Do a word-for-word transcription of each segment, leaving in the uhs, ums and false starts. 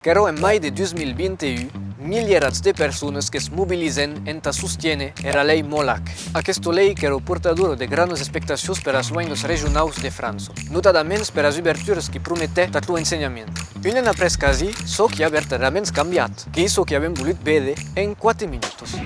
Qu'èra en mai de dos mil vint e un, milierats de personas que's mobilizèn entà sostiéner era lei Molac. Aquesta lei qu'èra portadora de granas expectacions per as luengas regionaus de França, notadaments per as uberturas qui prometè tà lo ensenhament. Un an après quasi, çò qui a vertadèraments cambiat, qu'ei çò qui avem volut véder en quate minutas.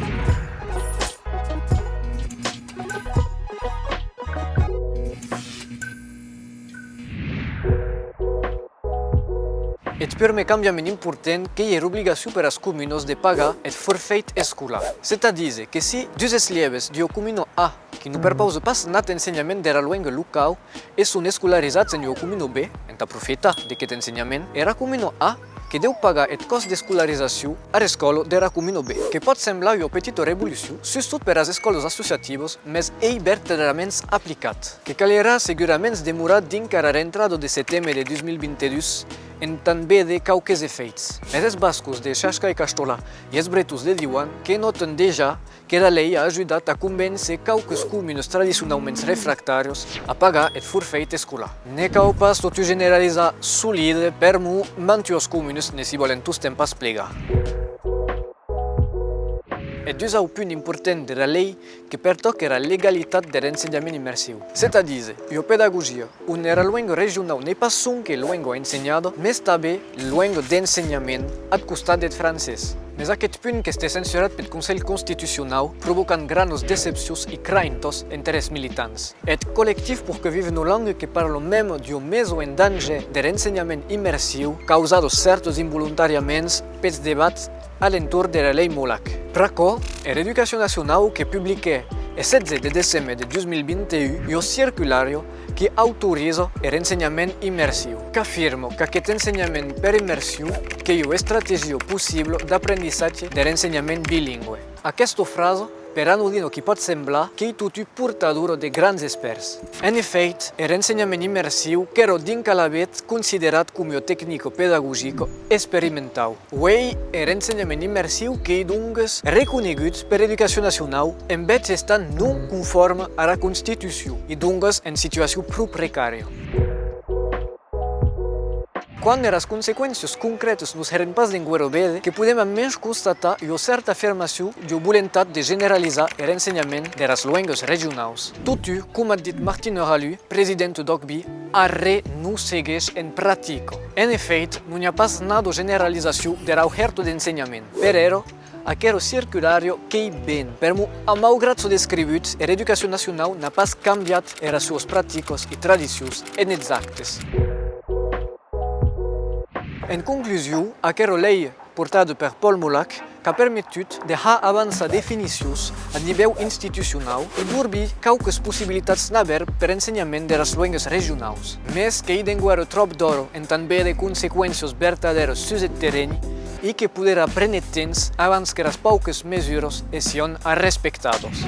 Eth purmèr cambiament important qu'ei era obligacion per as comunas de pagar eth forfèit escolar. C'est a díser que si dus eslhèves d'ua comuna A qui non perpausa pas nat ensenhament dera luenga locau e son escolarizats en ua comuna B, entà profieitar d'aqueth ensenhament, era comuna A que deu pagar eth còst d'escolarizacion ara escòla dera comuna B, que pòt semblar ua petita revolucion, sustot per as escòlas associativas, mès ei vertadèraments aplicat. Que calerà seguraments demorar dinc ara rentrada de seteme de dos mil vint e dus entà véder quauques efèits. Mès es bascos de Chaisca e Castola e es bretons de Diwan que nòtan dejà qu'era lei a ajudat a convéncer quauques comunas tradicionauments refractàrias a pagar eth forfèit escolar. Ne cau pas totun generalizar, solide, per'mor mantuas comunas ne s'i vòlen tostemps pas plegar. Eth dusau punt important dera lei que pertòca era legalitat der ensenhament immersiu, c'est a díser ua pedagogia on era luenga regionau n'ei pas sonque luenga ensenhada, mès tanben luenga d'ensenhament ath costat deth francés. Mès aqueth punt qu'estè censurat peth Conselh Constitucionau, provocant granas decepcions e craintas enter es militants. Eth collectif Pour que vivent nos langues que parla mème d'ua mesa en dange der ensenhament immersiu, causada cèrtas involontàriaments peths debats a l'entorn dera lei Molac. Pr'aquò, er Educacion Nacionau que publiquè eth setze de deceme de dos mil vint e un ua circulària qui autoriza er ensenhament immersiu, qu'afirma qu'aqueth ensenhament per immersion qu'ei ua estrategia possibla d'aprendissatge der ensenhament bilingüe. Aquesta frasa, per anodina qui pòt semblar, qu'ei totun portadora de grans espèrs. En efèit, er ensenhament immersiu qu'èra dinc alavetz considerat coma ua tecnica pedagogica experimentau. Uei, er ensenhament immersiu qu'ei donques reconegut per Educacion Nacionau en bèth estar non conforme ara Constitucion e donques en situacion pro precària. Quan eras consequéncias concrètas nos hèren pas d'enguèra véder, que podem a mensh constatar ua cèrta afirmacion d'ua volentat de generalizar er ensenhament deras luengas regionaus. Totun, coma a dit Martine Ralu, presidenta d'Òc Vic, arren non segueish en practica. En efèit, non i a pas nada generalizacion dera aufèrta d'ensenhament. Per era, aquera circulària qu'ei ben, per'mor, a maugrat çò d'escrivut, er Educacion Nacionau n'a pas cambiat eras suas practicas e tradicions en eths actes. En conclusion, aquera lei portada per Paul Molac qu'a permetut de har avançar definicions a nivèu institucionau e dorbir quauques possibilitats navèr per ensenhament deras luengas regionaus. Mès qu'ei d'enguèra tròp d'ora entà véder consequéncias vertadèras sus eth terreni e que poderà préner temps abans qu'eras pauques mesuras e sian arrespectadas.